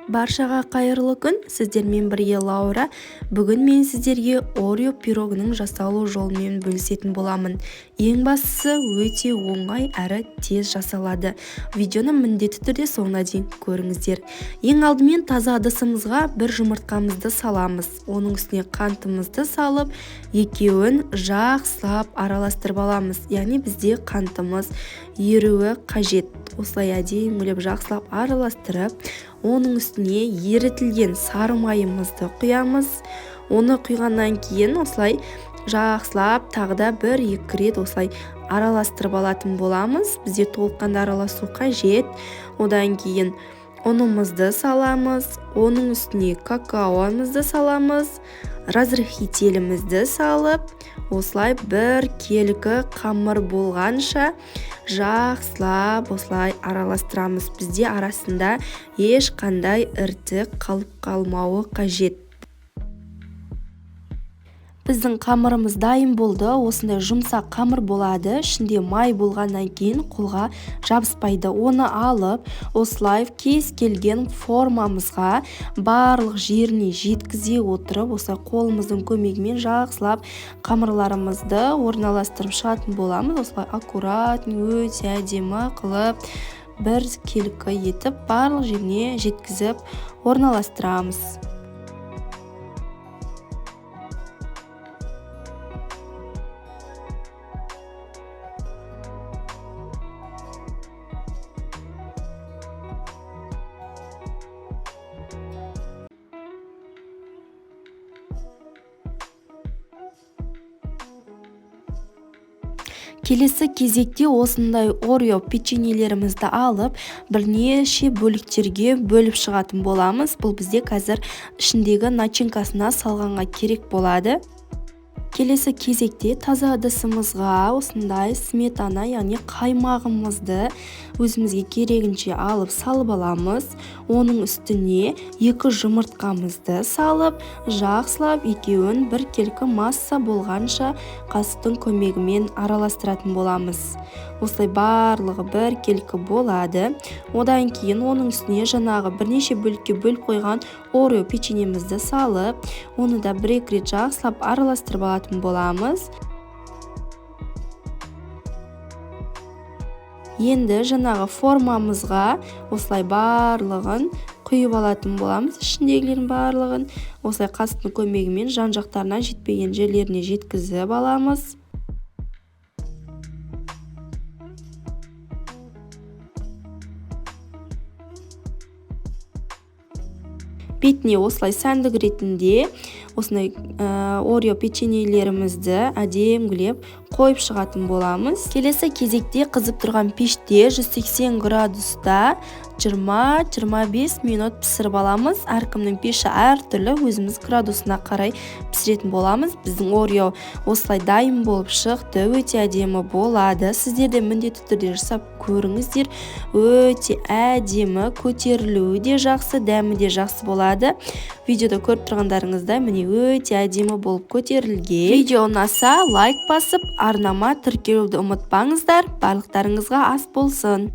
Баршаға қайырлы күн, сіздермен бірге Лаура. Бүгін мен сіздерге Орео пирогының жасалу жолымен бөлісетін боламын. Ең бастысы өте оңай әрі тез жасалады. Видеоны міндетті түрде соңына дейін көріңіздер. Ең алдымен таза ыдысымызға бір жұмыртқамызды саламыз. Оның үстіне қантымызды салып, екеуін жақсылап араластырып аламыз. Яғни бізде қантымыз еруі қажет. Осылай әдемілеп жақсылап араластырып, оның үстіне ерітілген сары майымызды құямыз. Оны құйғаннан кейін осылай жақсылап тағы да бір-екі рет осылай араластырып алатын боламыз. Бізде толыққанды араласу қажет. Одан кейін ұнымызды саламыз, оның үстіне какаомызды саламыз, разрыхителімізді салып, осылай бір келкі қамыр болғанша жақсылап осылай араластырамыз. Бізде арасында ешқандай ірітік қалып қалмауы қажет. Біздің қамырымыз дайын болды. Осындай жұмсақ қамыр болады. Ішінде май болғаннан кейін қолға жабыспайды. Оны алып, осылай кез келген формамызға барлық жеріне жеткізе отырып, осылай қолымыздың көмегімен жақсылап қамырларымызды орналастырып шығатын боламыз. Осылай аккуратно, өте әдемі қылып бір келкі етіп барлық жеріне жеткізіп орналастырамыз. Келесі кезекте осындай Орео печеньелерімізді алып, бірнеше бөліктерге бөліп шығатын боламыз. Бұл бізде қазір ішіндегі начинкасына салғанға керек болады. Келесі кезекте таза ыдысымызға осындай сметана, яғни қаймағымызды өзімізге керегінше алып салып аламыз. Оның үстіне 2 жұмыртқамызды салып, жақсылап екеуін бір келкі масса болғанша қасықтың көмегімен араластыратын боламыз. Осылай барлығы бір келкі болады. Одан кейін оның үстіне жаңағы бірнеше бөлікке бөліп қойған Орео печеньемізді салып, оны да бір-екі рет жақсылап араластырып алатын боламыз. Енді жаңағы формамызға осылай барлығын құйып алатын боламыз, ішіндегілердің барлығын осылай қасықтың көмегімен жан-жақтарына жетпеген жерлеріне жеткізіп аламыз. Бетіне осылай сәндік ретінде осындай Орео печеньелерімізді әдемілеп қойып шығатын боламыз. Келесі кезекте қызып тұрған пеште 180 градуста 20-25 минут пісіріп аламыз. Әркімнің пеші әртүрлі, өзіміз градусына қарай пісіретін боламыз. Біздің Орео осылай дайын болып шықты, өте әдемі болады. Сіздер де міндетті түрде жасап көріңіздер. Өте әдемі, көтерілуі де жақсы, дәмі де жақсы болады. Видеода көріп тұрғандарыңыздай, міне өте әдемі болып көтерілген. Видео ұнаса лайк басып, арнама тіркелуді ұмытпаңыздар. Барлықтарыңызға ас болсын.